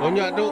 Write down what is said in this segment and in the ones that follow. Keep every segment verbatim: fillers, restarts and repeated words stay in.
Oh, nyak tu.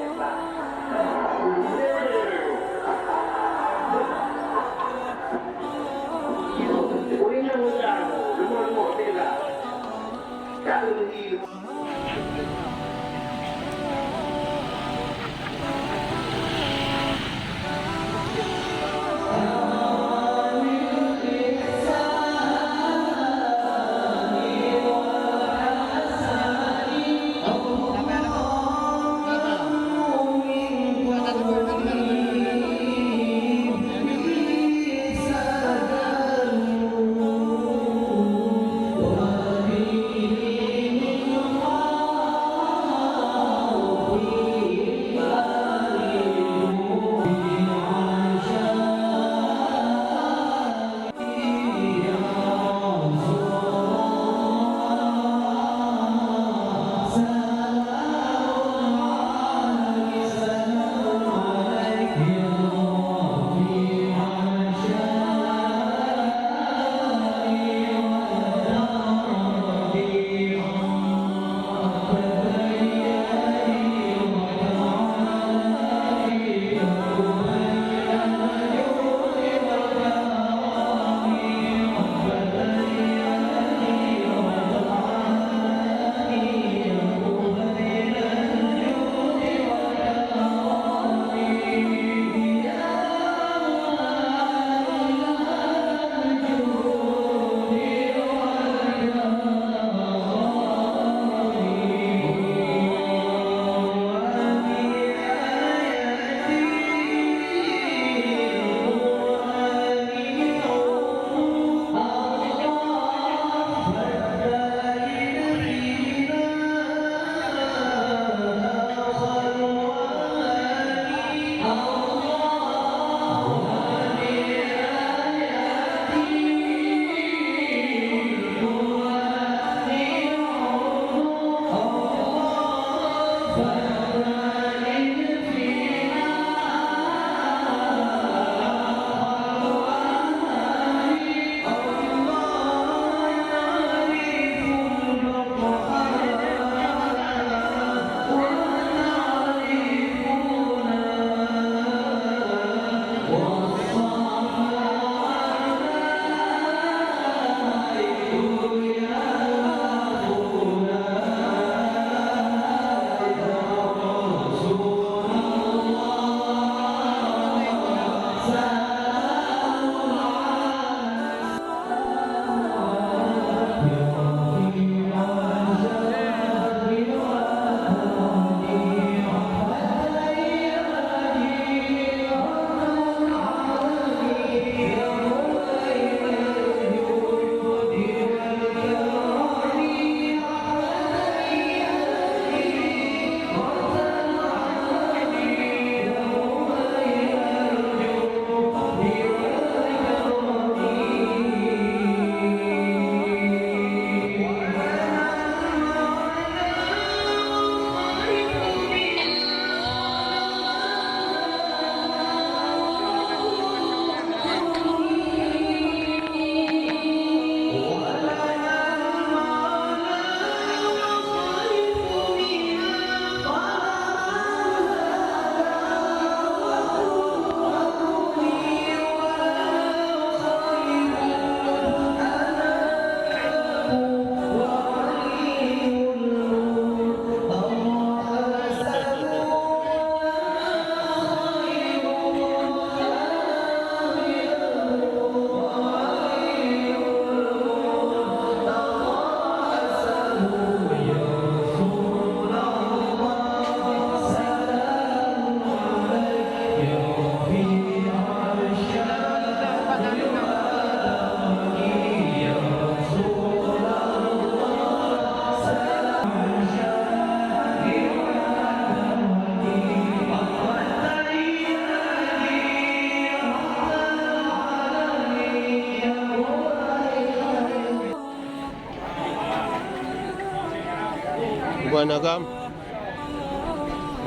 Bukan agam.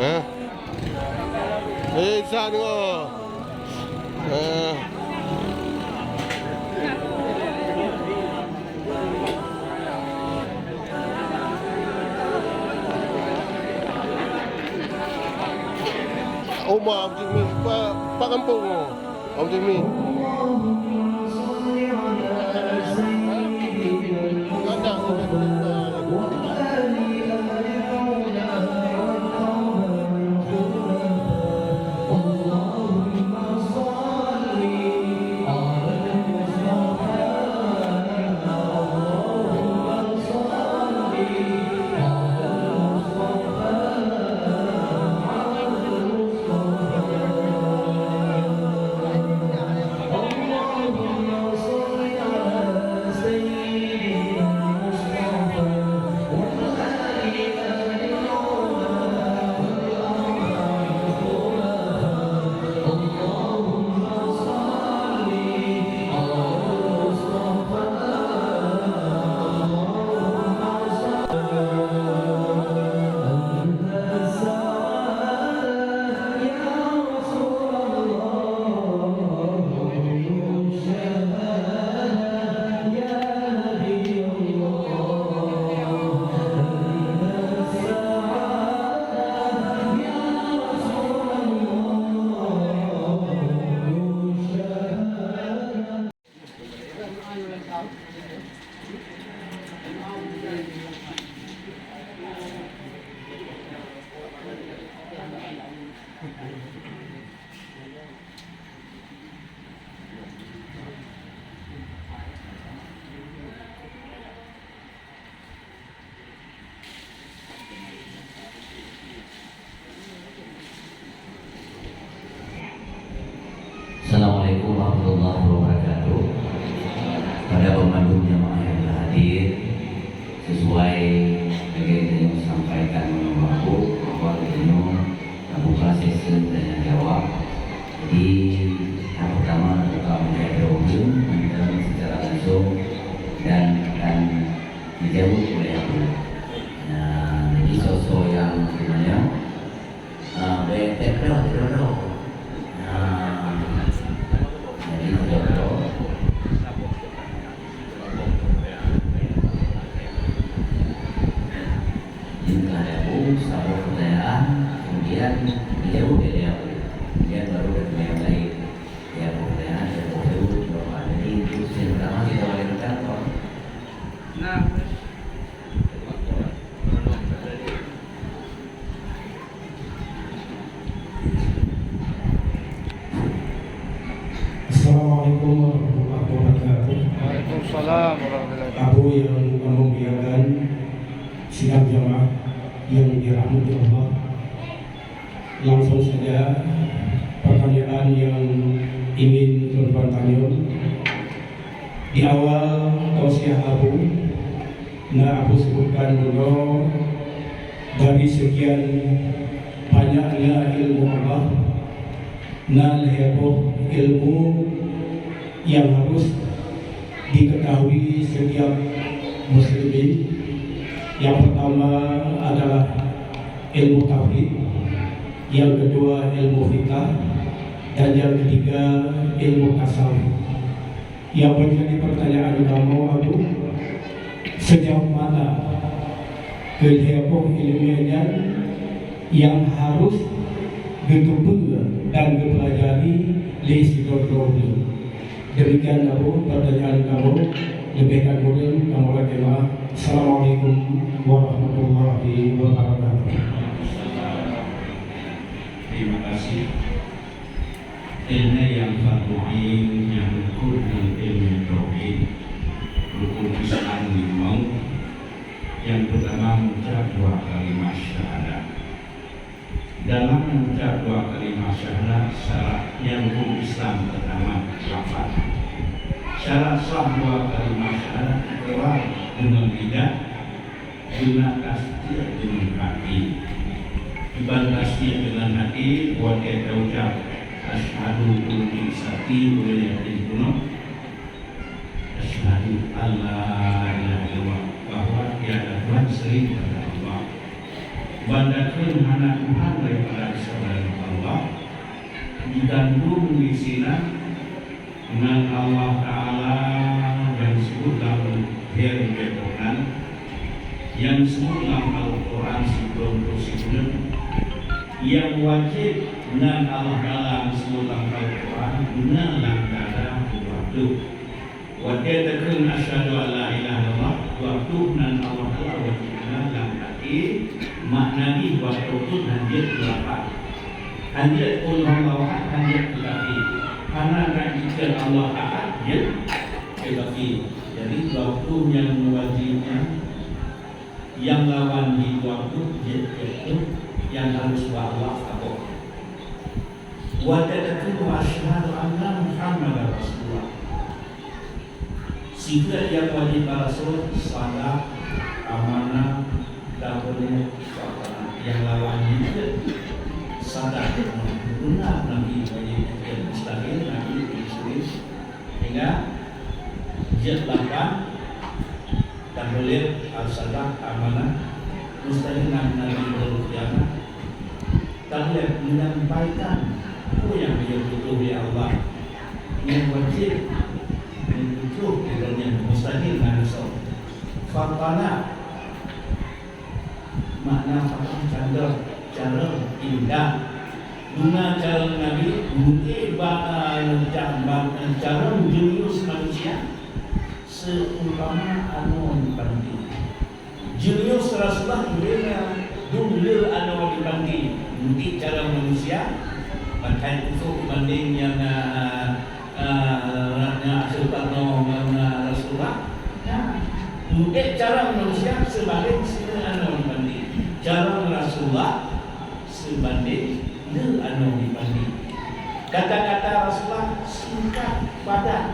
Eh? Eh, sa deungoe. Eh. Uma Abdul Min, pa, pa kampung. Abdul Min. Assalamualaikum warahmatullahi wabarakatuh. Pada banmandum jamaah yang telah hadir, sesuai lagée tanyoe sampaikan meunyoe baku, bahwa tanyoe tabuka sesi tanya jawab. Jadi, yang pertama tabuka meja droe mantong secara langsung dan akan dijawab oleh Abu. Nah, jadi soe-soe yang ditanya, ah, bèk teuka, teuka. Nah, jadi teuka. Jadi, ada Abu, saboh pertanyaan, kemudian dijawab oleh Abu. Kemudian baru ada yang lain. Ya, pertanyaan, ya, Abu, jawab. Jadi, itu yang pertama kita boleh minta, Pak. Nah. Assalamualaikum warahmatullahi wabarakatuh. Waalaikumsalam warahmatullahi wabarakatuh. Abu yang kami muliakan, sidang jamaah yang dirahmati Allah. Langsung saja pertanyaan yang ingin tuan-tuan tanyong. Di awal tausiah Abu, na Abu sebutkan bunoe dari sekian banyaknya ilmu Allah, na lhèe boh ilmu yang harus diketahui setiap muslimin. Yang pertama adalah ilmu tauhid, yang kedua ilmu fikah, dan yang ketiga ilmu tasawuf. Yang menjadi pertanyaan kamoe, Abu, sejauh mana keu lhèe boh ileumèe nyan nyang harus geuteupeue dan geupelajari lé sidroe-droe ureueng? Demikian, Abu, pertanyaan kamoe. Leubeh dan kureueng kamoe lakèe meu'ah. Assalamualaikum warahmatullahi wabarakatuh. Terima kasih. Ilmu nyang fardu ain nyang rukon ngon ilmu tauhid. Rukon Islam limong. Nyang peutama, mengucap dua kalimat syahadat. Dalam mengucap dua kalimat syahadat, syarat nyang rukon Islam peutama, lafaz. Syarat sah dua kalimat syahadat, ikrar deungon lidah, guna tasdiq deungon hati. Kiban tasdiq deungon hati, watèe taucap, "Asyhadu" ulôn jiék saksi, ulôn yakin peunoh, "Asyhadu an la ilaha illallah", bahwa tiada Tuhan selain daripada Allah. Ban takheun hana Tuhan daripada selain Allah, jigandong disinan ngon Allah Taala nyang disebut lam Lahé Batin nyan, nyang disebut lam Al-Quran sikureueng ploh sikureueng, nyang wajéb Nan Allah Taala geuseubut lam Al-Quran, na lam dada dua ploh. Watée takheun asyhadu an la ilaha illallah, dua ploh nan Allah Taala wajéb na lam até, makna jih watée teuh hana jeuet keu lapan. Hana jeuet keu Allah Ahad, hana jeuet keu kafé. Hana ka jikheun Allah Ahad, jeuet keu kafé. Jadi, dua ploh nyang meuwajéb nyan, nyang lawan di dua ploh jeuet keu nyang harôh bak Allah saboh. Watée takheun asyhadu anna Muhammadar Rasulullah. Sifeuet nyang wajéb bak Rasul, sadat, amanah, tabligh, nyang lawan jih sadat. Beuna Nabi wajéb nyan, mustahil Nabi jeuet. Sehingga jeuet lapan, tabligh, al-sadat, amanah, mustahil Nabi berkhianat. Tabligh, menyampaikan peue nyang geuyue tutoh lé Allah. Nyang wajéb geuyue tutoh lé droeneuh, mustahil na soe. Fatana, makna fatana, carông, carông indah. Guna carông Nabi, mungken ba, ba, carông jenius manusia, seumpama anoe di panti. Jenius Rasulullah dum le anoe di panti, meuti cara manusia, bantai kusok dibanding nyang, ah, ah, nyang asup anoe ngon, ah, Rasulullah. Nah, meuti cara manusia sebanding sinoe anoe di panti. Cara Rasulullah sebanding le anoe di panti. Kata-kata Rasulullah singkat, padat,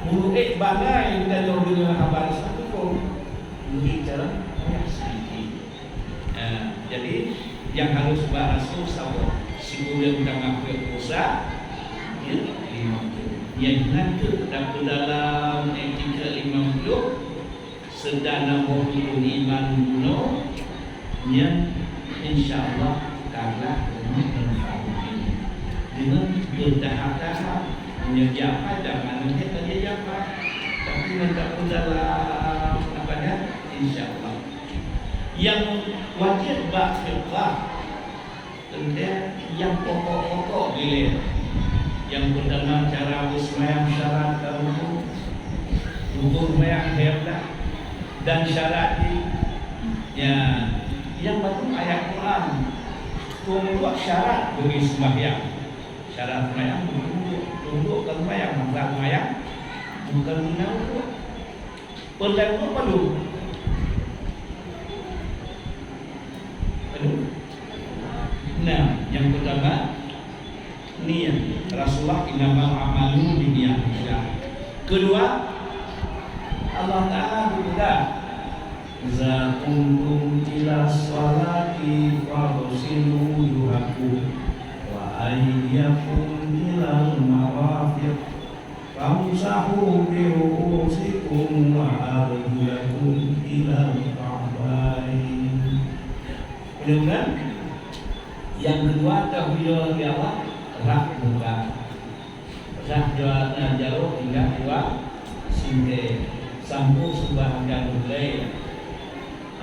meureuek bangai geutanyoe deungoe haba Islam. Meunan cara payah seudidik. Nah, jadi nyang harôh bak Rasul saboh, sikureueng tamah peuet pusa, ya, limong ploh. Nyang na keuh tapeudalam etika limong ploh, seudang na boh rukun iman bunoe, nyan insya Allah ka gleh deungon manfaat. Deungon beutahap-tahap, meunyoe jiapai dan manusia ka jiapai. Tapi ngon tapeudalam, apa nyan, insya Allah. Nyang wajéb bak fiqah, teuntée nyang pokok-pokok dilée. Nyang peutama, cara beuseumayang syarat dan rukun. Rukun seumayang lhée blah dan syarat jih. Nyan, nyang baru ayat Quran. Tunduk syarat bagi seumayang. Syarat seumayang tunduk, tunduk ke seumayang, masa seumayang bukan guna uduk. Peureulee padum? Padum? Nah, nyang peutama, niet. Rasulullah, "Innamal a'malu binniyat." Keudua, Allah Taala geupeugah, "Idza qumtum ila sholati faghsilu wujuhakum wa aydiyakum ilal marafiq." Famsahu bi ru'usikum wa arjulakum ilal ka'bain. Kemudian, nyang keudua, tahiyat di Allah, rhah muka. Rhah dua jaroe hingga dua singkée. Sampôh seubahgian ulée.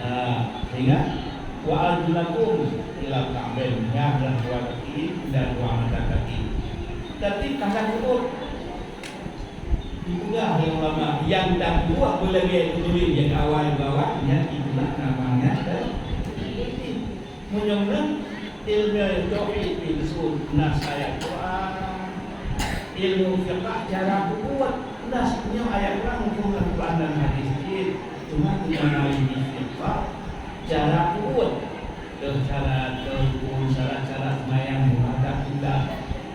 Ah, ingat, "Wa arjulakum ilal ka'bain," nyan adalah dua kaki dan dua mata kaki. Tapi kana teubot, dipeugah lé ulama, nyang tabuet beulagée teutuléh nyang awai bak awai, nyan itulah namanya teliti. Meunyoe meunan, ilmu tauhid dipeuseuôt nas ayat Quran, ilmu fiqah cara peubuet nas, nyoe ayat Quran, huköm Al-Quran dan hadis cit. Cuma geutanyoe di fiqah cara peubuet, keu cara, keu huköm, syarat-syarat seumayang, meuhadab kiblat.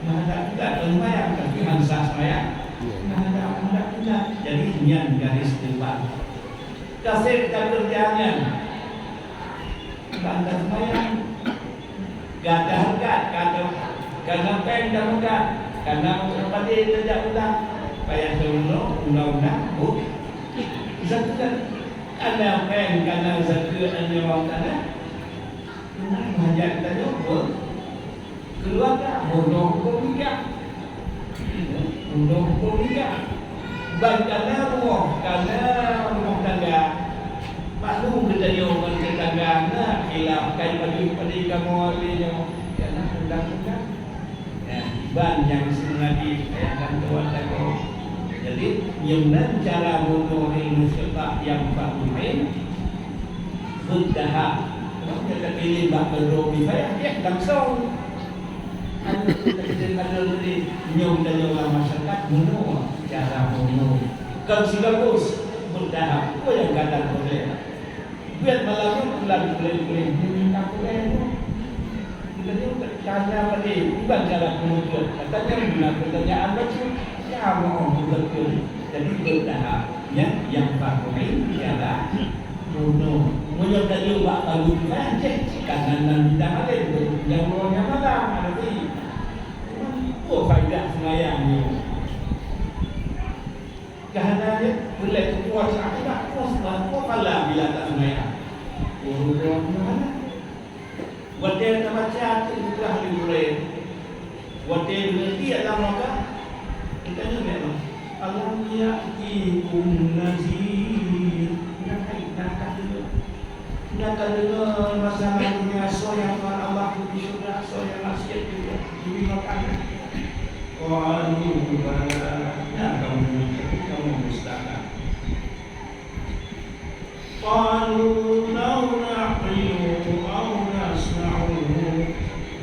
Meuhadab kiblat keu seumayang, tapi han sah seumayang. Iya. Meuhadab, meuhadab kiblat. Jadi nyan garis depan. Kaseb takeureuja nyan. Ban taseumayang, gata hareugat, gata, kana péng tapeugah, kana padé tajak ulang, payah teurunoe undang-undang bu-, zakeuet. Kana péng, kana zakeuet, kana wang tanah, meunan hajat tanyoe bu-, Keuluwarga bunoe huköm nikah. Bunoe huköm nikah. Ban kana rumoh, kana rumoh tangga. Maklum geutanyoe ngon teutangga na khilaf, kai padum padé kamoe lé nyoe. Kana undang-undang. Ban nyang seungaji ayah dan tuan tanyoe. Jadi, nyang nan cara bunoe ilmu syifa nyang fardhu ain, beudahab. Nyang teupiléh bak keudroe misalnya, dia langsung. Anu teupiléh, anu teupiléh, nyang tanyoe lam masyarakat bunoe cara bunoe. Kon sibagus, beudahab. Peue nyang gata peugah? Buet malam nyoe bulan buleuen-buleuen nyoe ka buleuen nyoe. Kita nyoe tanya tadi, bukan cara penuntut. Katanya guna pertanyaan baca. Ya, mau betul. Jadi, bertahap. Ya, yang fardhu ain ialah bunoe. Meunyoe tadi bak baru kan, cek, cek, kan nan, nan bidang lain, yang mau yang malam, ada sih. Apa faedah sembahyang nyoe? Keuhana jih, peureulèe keu puasa akibat puasa, puasa pala bila tak sembahyang. Guru-guru mana? Watèe tabaca tu peugah di gurèe. Watèe deungon tiek lam neraka, geutanyoe lé Allah, "Alam ya'tikum nadhir?" Nyan hai, nyan ka deungoe. Nyan ka deungoe masalah dunia, soe nyang taat Allah di syurga, soe nyang maksiat di, di neraka. Qalu bala, nyan kamoe, kamoe dustakan. Qalu law na'qilu aw nasma'u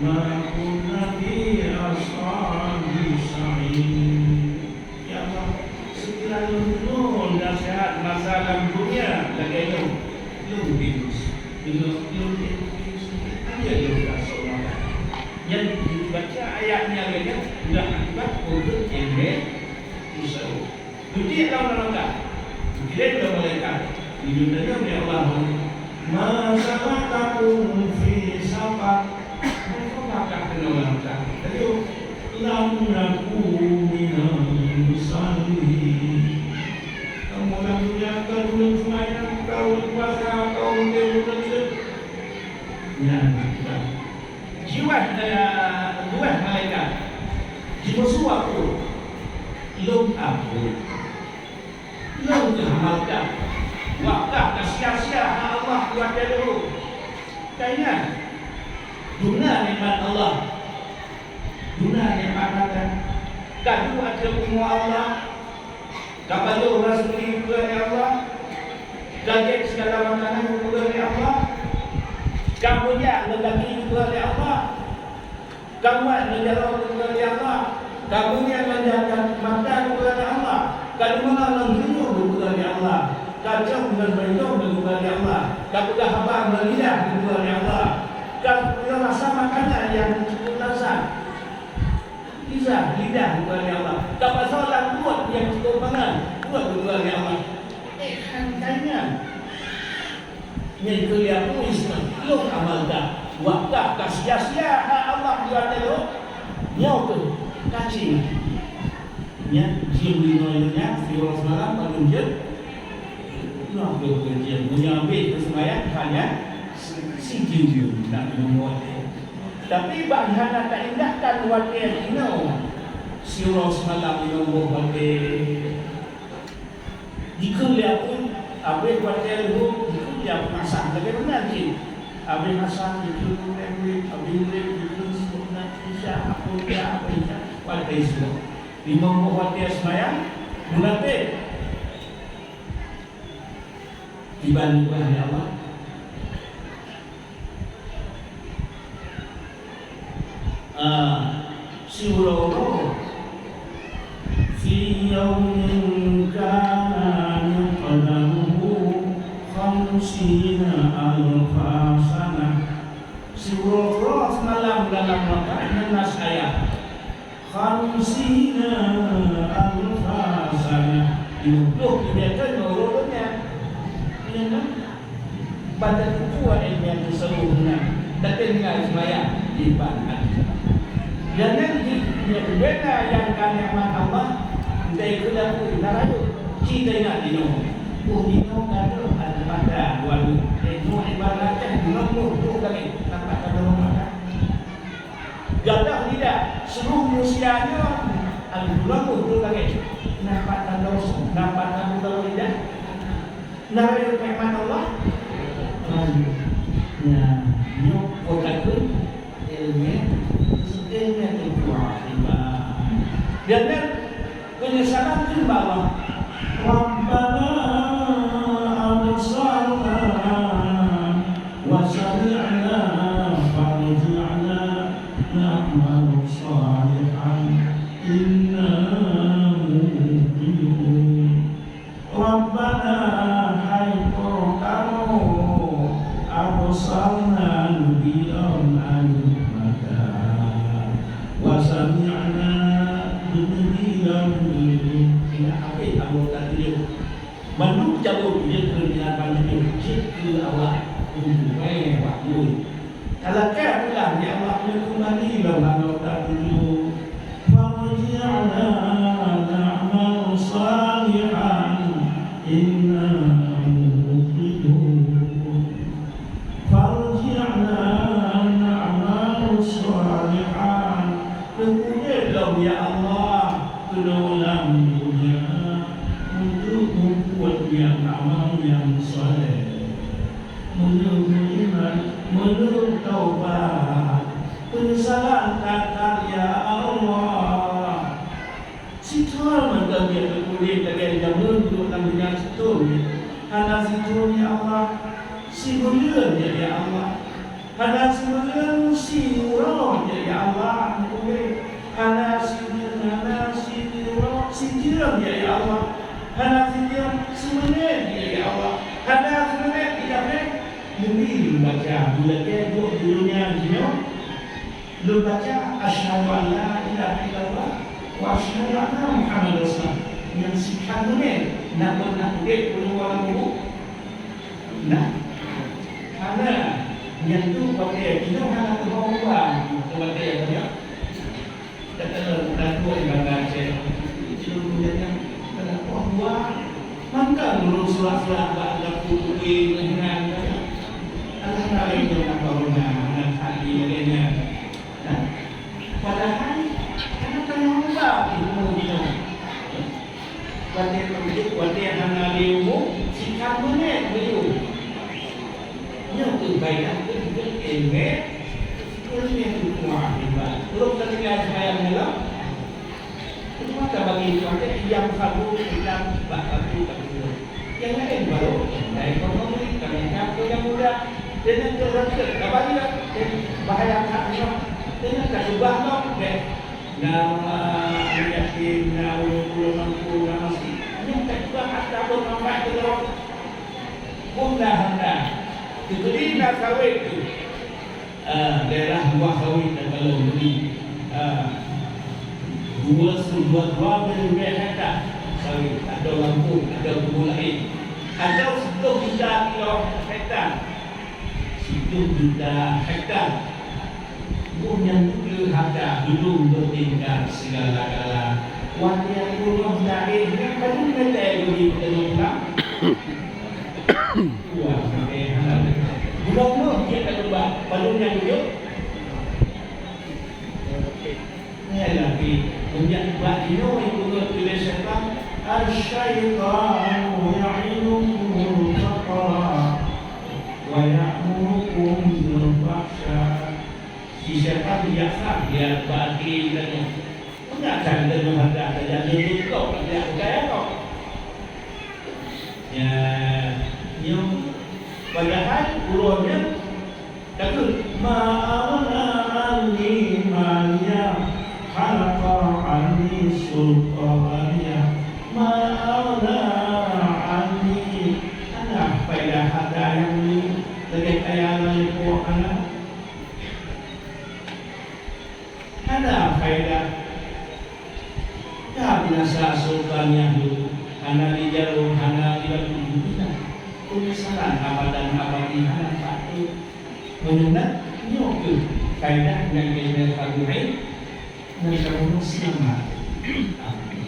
ma kunna fi ashabis sa'ir. Ya Allah, seukira lôn deungoe naseuhat masa lam dunia lagèe nyoe, lôn binus. Deungoe lôn binus, hana lôn rasa makan. Nyan baca ayat nyan lagèe nyan, udah akibat ureueng nyang mé Isa. Geudiek lam neuraka. Geukirém lé malaikat. Geutanyong lé Allah, "Ma salakakum fi saqar?" Mengapa kah keunoe lam neuraka? Geutanyong, "Lam naku minal musallin." Kamoe lam dunia ka ureueng seumayang, ka ureueng puasa, ka ureueng Nyan, jiwah, eh, jiwah malaikat. Jimeusu apui. Lôn apui. Lôn keuh amalkan. Wak kah ka sia-sia hak Allah watèe dulu. Ka ingat, guna nikmat Allah. Guna nikmat mata. Ka duek ateueh umu Allah. Ka pajoh raseuki geupeugah lé Allah. Ka gét sigala makanan geupeugah lé Allah. Ka meujak ngon gaki geupeugah lé Allah. Ka muat ngon jaroe geupeugah lé Allah. Ka meungieng ngon ja-, mata geupeugah lé Allah. Ka deungoe ngon teunyong geupeugah lé Allah. Ka cong ngon mantong geupeugah lé Allah. Ka peugah haba ngon lidah geupeugah lé Allah. Ka peugah rasa makanan nyang cukup lazat. Lidah, lidah geupeugah lé Allah. Ka pasoe lam pruet nyang cukup mangat, pruet geupeugah lé Allah. Eh, han ka ingat. Nyan keuh lé apui seunang lôn amalkan. Wak kah ka sia-sia hak Allah di ateueh lôn. Nyoe keuh ka cit. Nyan, jeuem linoe nyan, siuroe seumalam padum jeuet. Nyoe keuh keuh jeuem. Meunyoe habéh keu seumayang, hanya si-, sijeuem nak meunyoe watèe. Tapi bak hana taindahkan watèe inoe, siuroe seumalam inoe boh watèe. Dikeue lé apui, abéh watèe leuhô, dikeue lé apui asar. Lagèe meunan cit. Abéh asar, dikeue magrib, abéh magrib, dikeue sunat isya, apui ya, apui isya, watèe isya. Limong boh watèe seumayang, munafék. Kiban ubah ya Allah. Ah, siuroe-uroe. Fi yaumin kana miqdaruhu khamsina alfa sanah. Siuroe-uroe seumalam dalam mata nyan nas ayat. Khamsina alfa sanah. Lima puluh kebiasaan orang dunia. Iya kan? Pada kukuah ilmiah tersebut dengan terkenal semaya di Banten. Jangan di, di benda yang kami amat Allah, kita ikut aku, kita rayu. Kita ingat di nyoe. Oh, di nyoe gadoh ada pada dua ni. Itu ibaratnya dua puluh tu lagi. Nampak kata orang makan. Gadoh lidah, seluruh manusia nyoe alhamdulillah beutôi lagèe. Nampak tanda rasul, nampak tanda lidah. Nah, nikmat Allah. Nah, nyoe kota pun ilmu, ilmu itu kuat, Dan nyan peunyesalan keu bak Allah. Rabbana absarna wa sami'na farji'na na'mal shalihan inna muqinun. Rabbana, hai Po kamoe, absarna, neubi lom aneuk mata, wa sami'na, neubi lom deungoe. Ingat habéh anggota tujoh. Mandum cabot jeuet keu nyan, mandum jeuet keu awak tujoh, eh, wak Talakée pula, ya Allah, neukeubali lom anggota tujoh. Farji'na na'mal shalihan inna muqinun. Farji'na na'mal shalihan. Neukeubali lom, ya Allah, keunoe lam dunia untuk meubuet nyang amal nyang saleh. Meunyoe meuiman, meunyoe taubat, peunyesalan that-that, ya Allah. Sithon mantong jeuet keu udeb lagée jameun duek lam donya sithon. Hana sithon, ya Allah. Sibuleuen jeuet, ya Allah. Hana sibuleuen, siuroe jeuet, ya Allah. Hana sibuleuen, hana siuroe, sijeuem jeuet, ya Allah. Hana sijeuem, simeunét jeuet, ya Allah. Hana simeunét, ya Allah. Neubri lôn baca, beulagée duek di donya jinoe. Lôn baca, "Asyhadu an la ilaha illallah wa asyhadu anna Muhammadar Rasulullah." Nyang sikhan meunét, na peureunah udeb ureuëng lam kubu? Nah, hana. Nyan tu watée jinoe hana teuhoe ubah, watée nyan. Kata takot ibada cek. Itu punya kan. Kata, "Oh, dua." Mangkang dulu surat-surat bak dapur kuih, menghilang. Alah, lain yang nak corona, anak hati lainnya. Nah, padahal, kenapa yang ubah ilmu jinoe? Watée teujeuet, watée hana lé umu, sikhan meunét meuyueb. Nyoe keuh faedah keu ilmu, ilmu tuha hebat. Lôn tatinggai seumayang nyoe lom. Cuma tabagi watée nyang sabu itam bak sabu ka tuwoe. Nyang laén barô, dari pemabui, kami nyang muda. Deungon keu rakyat, ka bayeue, dan bahaya that nyoe. Deungon ka keubah lom, bèk. Na, ah, yatim, na ureueng-ureueng mampu, na masih. Nyoe ka keubah atra beumanfaat keu droe. Mudah-mudahan. Keubeli na sawét tu. Ah, daerah luwah sawét dan kalau beli. Ah, dua, dua, dua belas hektar sawét. Ada lampung, ada kebun lain. Ada sepuluh juta kilo hektar. Sepuluh juta hektar. Buh nyan tu le harta gunong bertingkat segala-gala. Watèe ureueng taéh nyan padum meter geubi peuteungoh pulang. Wah, makai hana. Bunoe-bunoe jeuet ka keubah, padum nyang geuyue. Nyan lagèe, meunyoe bak jinoe geupeugah lé syaitan, "Asy-syaitanu ya'idukumul faqra wa ya'murukum bil fahsya." Si syaitan biasa dia bagi tanya. Ingat kan tanya harta saja, dia ikut, dia percaya kau. Ya, nyoe padahal uroe nyan takheun, "Ma aghna anni maliya, halaqa anni sultaniya, ma aghna anni." Hana faedah harta nyang lagèe kaya lagèe po hana. Hana faedah. Ka binasa sultan nyan dulu. Hana di jaroe, hana di batu, hana. Penyesalan abadan abadi hana patut. Meunyoe na, nyoe kheueh faedah nyang keuneuk tapeugah, ngon kamoe seulamat. Amin.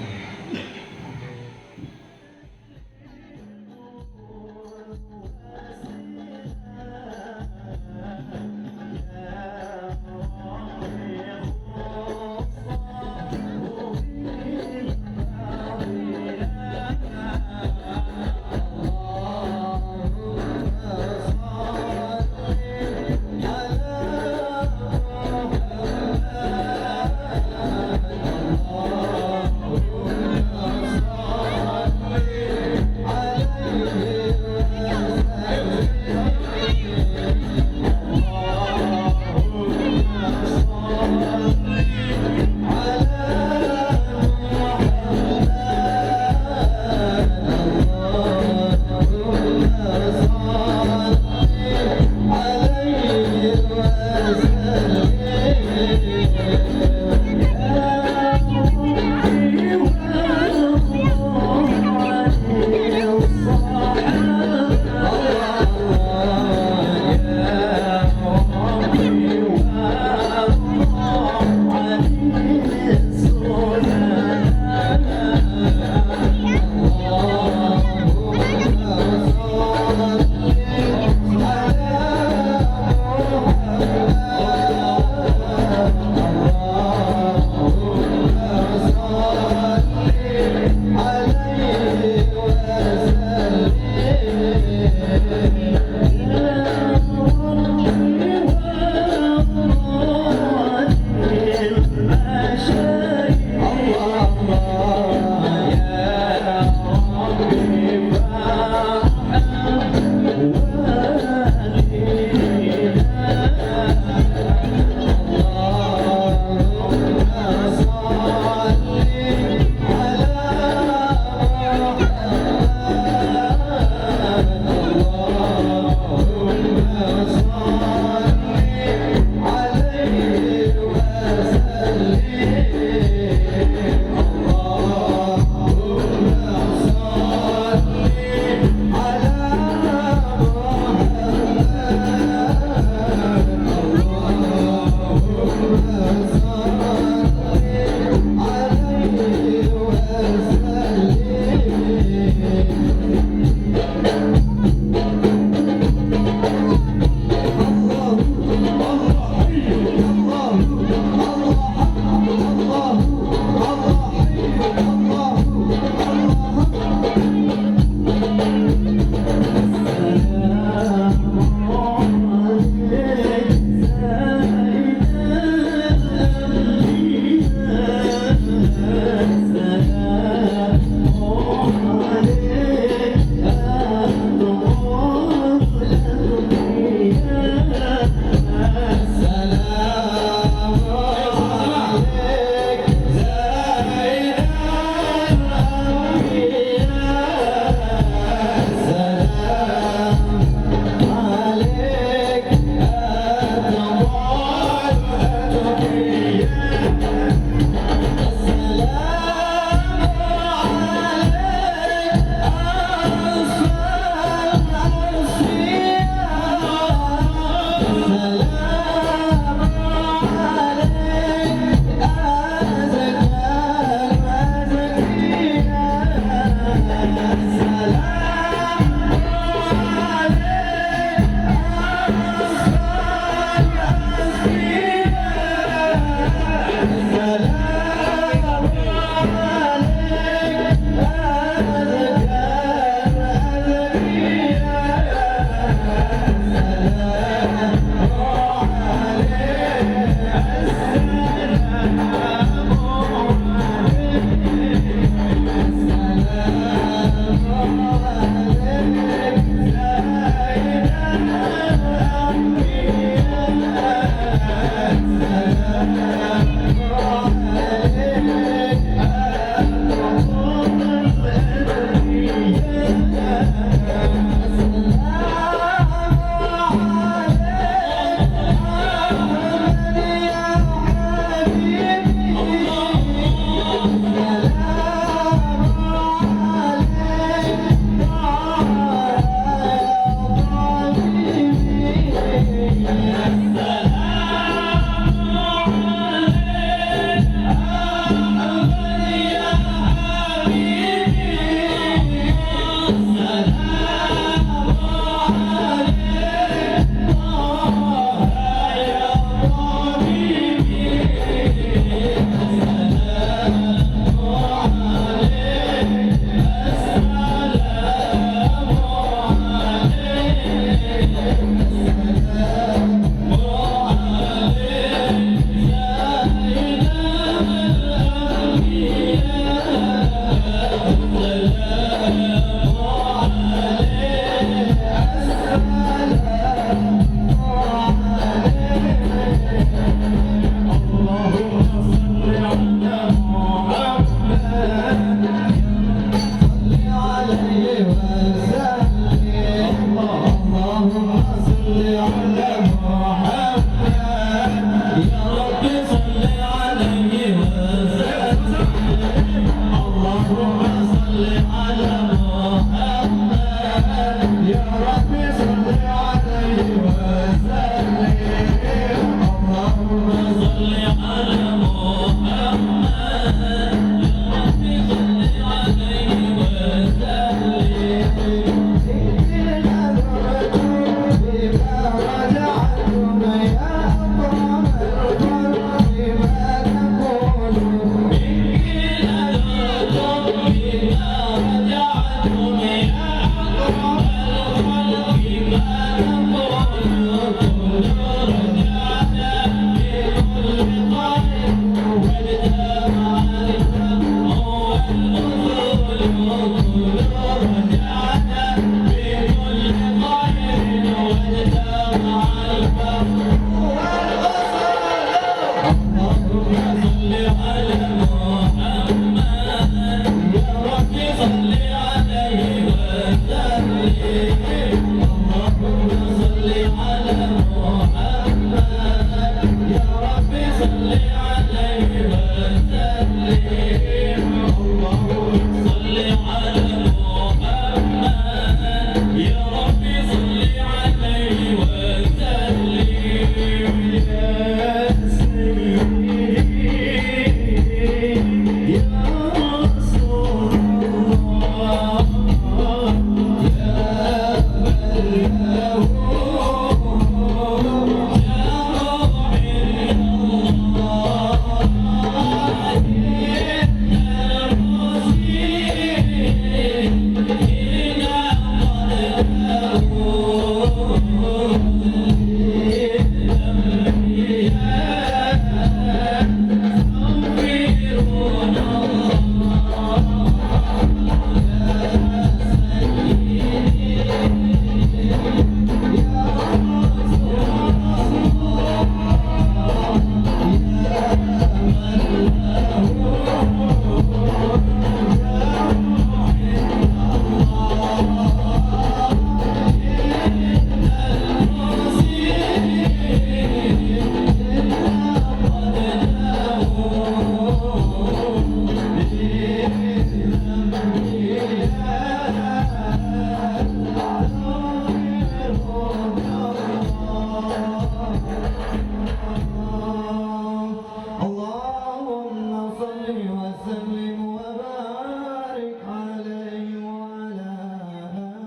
اللهم صل وسلم وبارك عليه وعلى آله.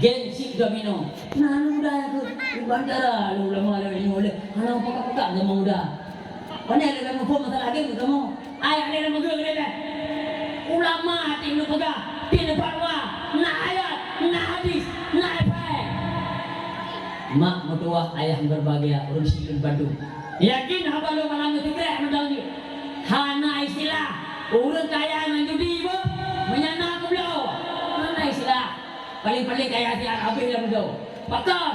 Game chip domino. Nah, aneuk muda nyan keuh, di bandara lé ulama lé nyoe lé. Hana peugah-peugah agama muda. Pane lé kamoe phon masalah game kamoe. Ayah lé lam meugeuh lé teh. Ulama hati ulôn peugah, ti neufatwa, na ayat, na hadis, na F I. Mak meutuwah, ayah berbahagia, ureueng syiek bandum. Yakin haba lôn malam nyoe sikrek mantong jeuet. Hana istilah ureueng kaya ngon judi beuh, meunyan na keubloe. Hana istilah. Paléng-paléng kaya siat habéh lam donya. Pakon?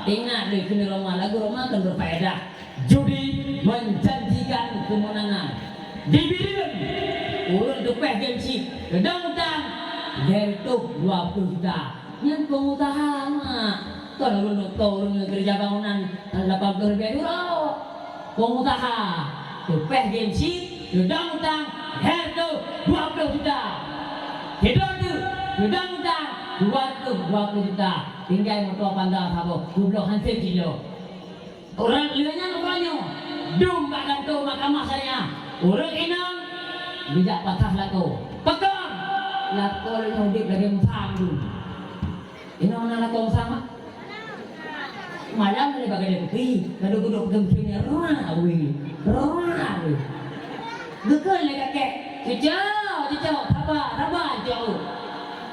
Ingat lé keuneuk Roma, lagu Roma kan berfaedah. Judi menjanjikan kemenangan. Dividend ureueng teupeh game chip, teudong utang lhèe reutôh dua ploh juta. Nyan pengusaha, mak. Kon ureueng dokto, ureueng keureuja bangunan lapan ploh ribèe uroe. Pengusaha teupeh game chip, teudong utang lhèe reutôh dua ploh juta. Sidroe teuk teudong utang dua reutôh dua ploh juta. Tinggai moto Honda saboh, geubloe han sép kilo. Ureueng lheueh nyan uroe nyoe dum bak kantô Mahkamah Syariah. Ureueng inong geujak pasoh lakoe. Pakon? Lakoe lôn nyoe udép lagèe musang dum. Inong na lakoe musang, mak? Malam lé bak gadôh kupi, gadôh gudôk geumpén nyan, ruah weh, ruah weh. Geukheun lé kakek, "Cuco, cuco, saba, saba, cuco."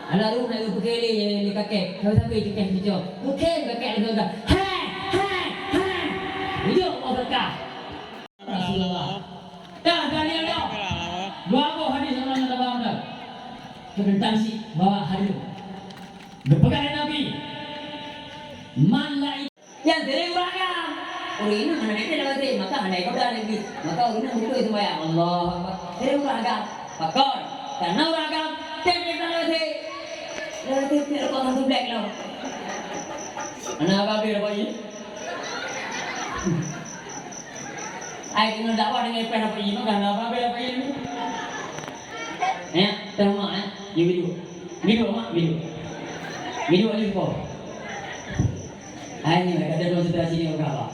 Alah, ruh na geupeuke lé, lé kakek, sabe-sabe cuco, cuco. Geukheun kakek lé kakek, "He, he, he." Ujong Allah berkah. Rasulullah. Dah, dah, dah, dah. Dua boh hadis Allah Taala dah. Teuntang si bawa hadis. Geupeugah lé Nabi, "Man la." Nyang sering ureueng agam. Ureueng inong hana ék lewat sini, maka hana ék goda lagi. Maka ureueng inong beutôi sembahyang. Allahu Akbar. Sering ureueng agam. Pakon? Karena ureueng agam, tem-tem lewat sini. Lewat sini, tem rokok satu black lah. Hana habéh rokok nyoe. Ai keuneuk dakwah deungon péng rokok nyoe, maka hana habéh rokok nyoe. Ya, teuh mak, eh. Nyoe bidu. Bidu, mak, bidu. Bidu, bidu, bidu. Hai nyoe, ka ada konsentrasi nyoe, ureueng agam.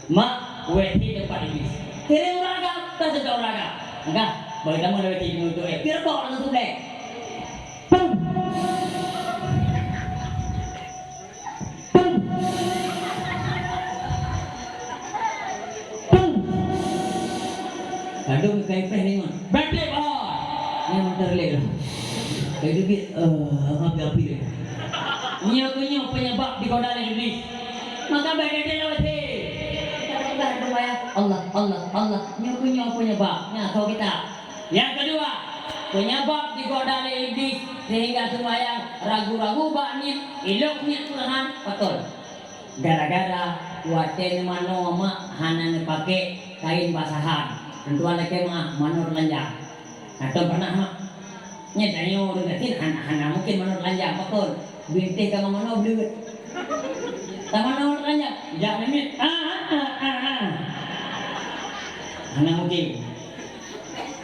Mak, wet hi teumpat Iblih. Kira ureueng agam, tak cocok ureueng agam. Maka, bagi kamu lewat hi menuntut, eh, pira kok langsung black. Pum. Pum. Pum. Kadang kai peh ni, man. Berhenti, boy. Ni motor lek lah. Kai debit, eh, api-api lek. Nyoe keuh nyoe penyebab digoda lé Iblih. Maka bèk gata lewat he. Kita peugah doa ya Allah, Allah, Allah. Nyoe keuh nyoe penyebab. Nah, kau kita. Yang kedua, penyebab digoda lé Iblih sehingga sembahyang ragu-ragu bak niet, ilok niet Tuhan, betul. Gara-gara watèe neumanoe mak hana neupaké kain basahan. Tentuan lakèe meu'ah manoe teulanjang. Atau pernah mak? Nyan tanyoe ureueng gasien hana, hana mungkin manoe teulanjang, pakon? Bintéh ka manoe bleuet. Tamanoe teulanjang, jak mimit. Ah, ah, ah, ah. Hana mungkin.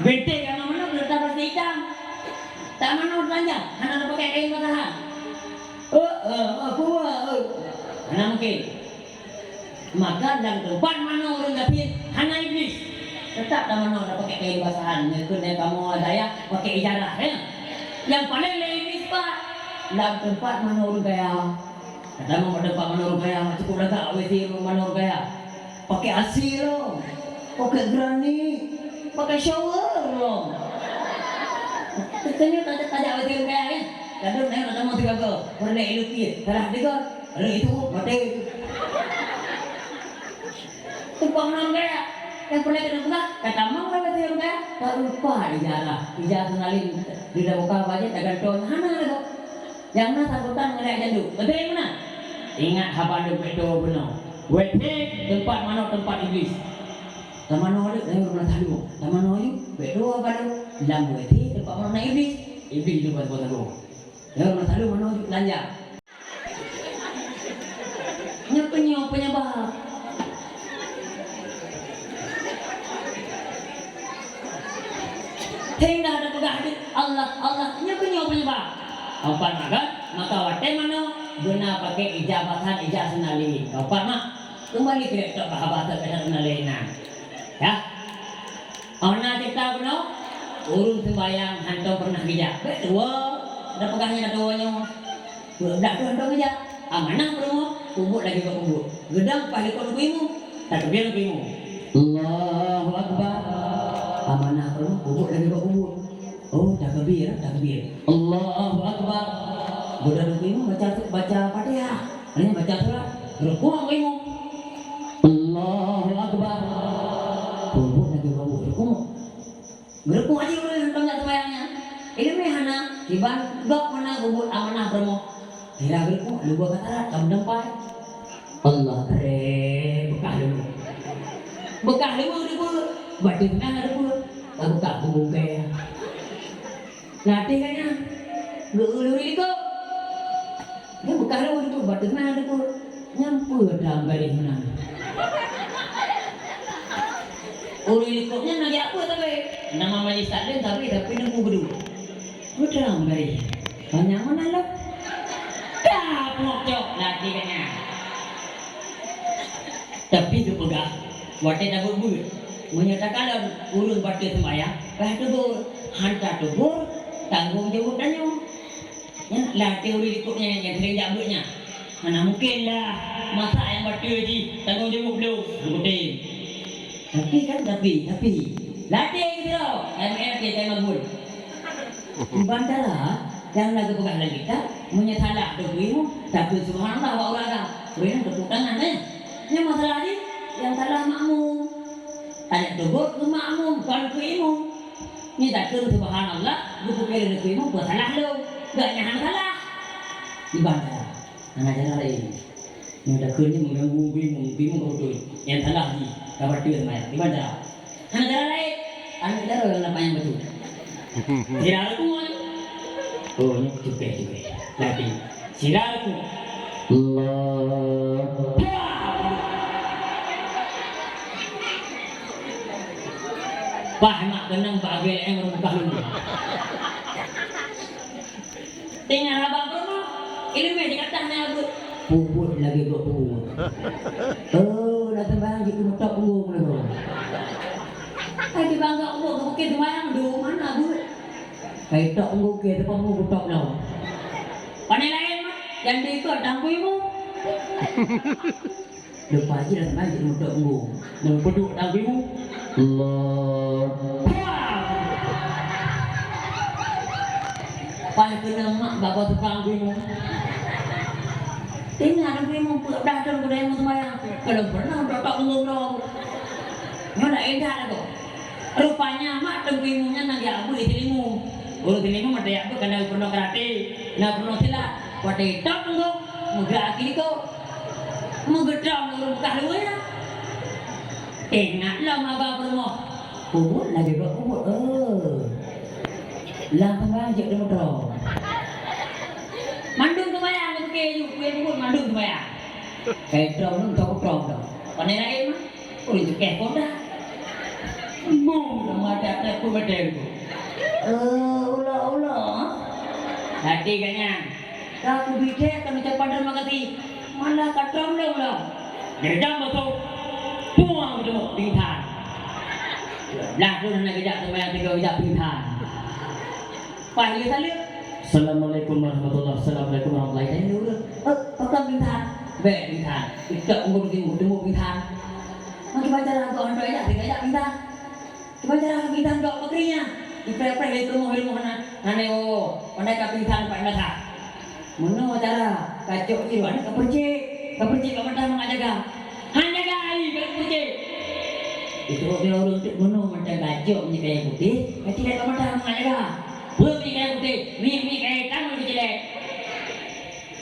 Bintéh ka manoe bleuet, tak pasti itam. Tamanoe teulanjang, hana neupaké kain basahan. Oh, oh, oh, kuah, oh. Hana mungkin. Maka lam teumpat manoe ureueng gasien hana Iblih. Teutap tamanoe tapaké kain basahan, nyan keuh kamoe dayah paké ijarah, ya. Nyang paleng lé Iblih pat? Lam teumpat manoe ureueng kaya. Tamanoe lam teumpat manoe ureueng kaya, cukup lagak W C manoe ureueng kaya. Paké A C lom, paké granit, paké shower lom. Teutanyong tajak, tajak W C ureueng kaya, ya. Kadang na tamong tiga go, peureulèe ilukis, salah tiga. Lalu itu, mati. Tumpang nan gaya. Yang pernah kena pegang, kata mang lewat yang gaya. Tak lupa ijarah. Ijarah senalin di dalam muka bajet, tak gantung. Hana lagi. Yang na sangkutan mengenai jandu. Betul yang mana? Ingat haba lôn peuet dua bunoe. Wet he teumpat manoe teumpat Iblih. Tamanoe lé, lalu rumah talu. Tamanoe yuk, peuet dua balu. Lam wet he teumpat manoe na Iblih. Iblih di depan rumah talu. Ya, masa lu mana belanja? Nyoe peunyoe penyebab. Hingga ada peugah hadis Allah, Allah, nyoe peunyoe penyebab. Empat makan, maka watèe manoe beuna pakai ija basan, ija senali. Empat mak, kembali ke laptop bahasa kita senali nah. Ya. Oh na cerita bunoe, ureueng sembahyang hantom pernah geujak. Bèk tuwo, na peugah nyan tuwo nyoe. Peue blah tu hantom geujak. Amanah peurumoh, peubuet lagèe bak peubuet. Geudong paih likot Teungku Imum, takbir Teungku Imum. Allahu Akbar. Amanah peurumoh, peubuet lagèe bak peubuet. Oh, takbir, takbir. Allahu Akbar. Geudong Teungku Imum baca, baca Fatihah. Hanya baca surat. Rukuk Teungku Imum. Allahu Akbar. Peubuet lagèe bak peubuet. Rukuk. Geureukuek jih ureueng hantom jak seumayang nyan. Ileumèe hana, kiban gob hana peubuet amanah peurumoh. Sira geureukuek, lubôh ka salat, ka meuteumpat. Allah kare, beukah lubôh. Beukah lubôh geureukuek, bateue seunang geureukuek, ka beukah bungkée. Latih ka nyan, geu-eu luri likot. Nyan beukah lôn teupeu, bateue na teupeu. Nyan peue dram garéh meunan. Ureueng likot nyan lagèe apa sabe? Nama majlis taklim sabe, tapi neumeubeudôh. Peue dram garéh. Banyak meunan lom. Dah, pokok cok lagi kan nyan. Tapi geupeugah, watèe tabeuet-beuet, meunyoe takalon ureueng bateue seumayang, bah teubôh, han tateubôh, tanggông jaweueb tanyoe. Nyan lah teori likot nyan nyang sering jak beuet nyan. Hana mungken lah masa nyang bateue jih tanggông jaweueb lom, geutem. Tapi kan, tapi, tapi, latih keudroe, M F J T Magun. Kiban cara, dan lagèe peugah lam kitab, meunyoe salah Teungku Imum, takheun subhanallah bak ureueng agam. Ureueng nyan tepuk tangan, eh. Nyan masalah jih, nyang salah makmum. Tajak teubôh keu makmum, kon keu imum. Nyan takheun subhanallah, geupeuke lé Teungku Imum, peue salah lôn. Gobnyan hana salah. Kiban cara. Hana cara laén. Nyang takheun nyoe meuganggu bingung, bingung ka beutôi. Nyang salah jih, ka bateue seumayang. Kiban cara? Hana cara laén. Hana cara nyang na panyang beutôi. Sira reukuk. Oh, nyoe cukai, cukai. Berarti sira reukuk. Allah. Bah, mak keunong bak G L M reumukah lôn. Teungoh haba peurumoh, ileumèe di atah na beuet. Peubuet lagèe gop peubuet. Oh, na seumayang jiteumeutôk punggong lagèe. Hai, di bangga Allah, ka bukét seumayang, duek mana beuet. Kai tok punggong kèe, teupeu punggong top lom. Pane laén, mak, nyang di ikot dang bui mu. Leupah jih lam seumayang jiteumeutôk punggong. Meupeuduek dang bui mu. Allah. Paih keuneuk mak bak goe tukang bui mu. Ingat bui mu peuet blah thôn keuneuk seumayang. Ka lôn pernah tôk-tôk punggong droe. Nyoe na intat lagoe. Rupanya mak teungku imum nyan na geujak beuet di Seulimu. Ureueng Seulimu meudeh jak beuet kana peurunoe karate, na peurunoe silat. Watèe tôk punggong, meugerak aki likot. Meugeudong ureueng beukah luwa nyan. Ingat lom haba peurumoh. Peubuet lagèe bak peubuet, eh. Lam seumayang jeuet deungon droe. Mandum seumayang, oke, yuk, kue peubuet mandum seumayang. Kai droe, mandum tôk droe. Pane laén mah. Ureueng cukeh pun dah. Bung, sama ada tak pun betul. Eh, ulo-ulo. Hati kan nyan. Ka kubri thèe, ka neucap terima kasih. Malah ka trom lom lom. Geujak masuk. Puang jok pingsan. Lah tu nak geujak seumayang tiga geujak pingsan. Paih lheueh saleuem. Assalamualaikum warahmatullahi, assalamualaikum warahmatullahi. Tanya dulu. Eh, pakon pingsan? Bèk pingsan. Itok ngum timu, timu pingsan. Maki baca lah kau hantu aja, tiga aja pingsan. Kiban cara pingsan dok peukrieng nyan. Ipreh-preh lé rumoh-rumoh na, na nyoe. Pandai ka pingsan pat mata. Meunoe cara kacok jih ruaneueng ka peucék. Ka peucék bak mata mangat jaga. Han jaga ai ka peucék. Itu orang orang tu meunoe mata kacok ni kaya putih, kacok bak mata mangat jaga. Peuet ni kaya putih, ni ni kaya hitam ni jelek.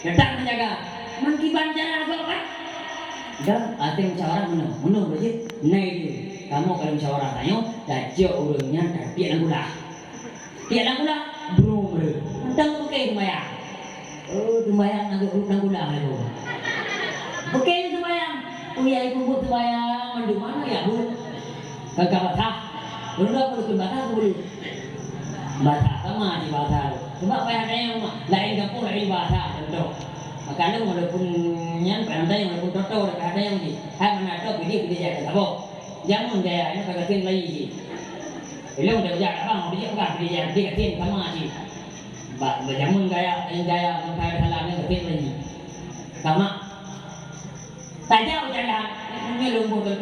Teutap meujaga. Meukiban cara gob kan? Dan até musyawarah meunoe, meunoe lagèe jih. Nai deh, kamoe ka lheueh musyawarah tanyoe, taciok ureueng nyan tapiek lam kulah. Piek lam kulah, brung breu. Mantong bukée seumayang. Oh, seumayang nanggroe ureueng lam kulah laju. Bukée seumayang. Oh, ya, ibu buet seumayang, mandum mana ya, Bu? Ka, ka basah. Ureueng dua puluh thon basah, ka bulu. Basah sama jih basah tu. Sebab payah dayang rumah. Laén gampông, laén basah, contoh. Makanan walaupun nyan, payah dayang walaupun toto, payah dayang jih. Hai mana tu, pidih, pidih jai, tak apa. Jamun gaya, ini kagak tin lagi jih. Belum dah bejak abang, bejak pegang, pidih jai, pidih tin sama jih. Bak, bak jameun gaya, gaya bangsa Dalam nyan, beutôi lagi. Sama. Tajak u jalan, nyoe lôn boh contoh.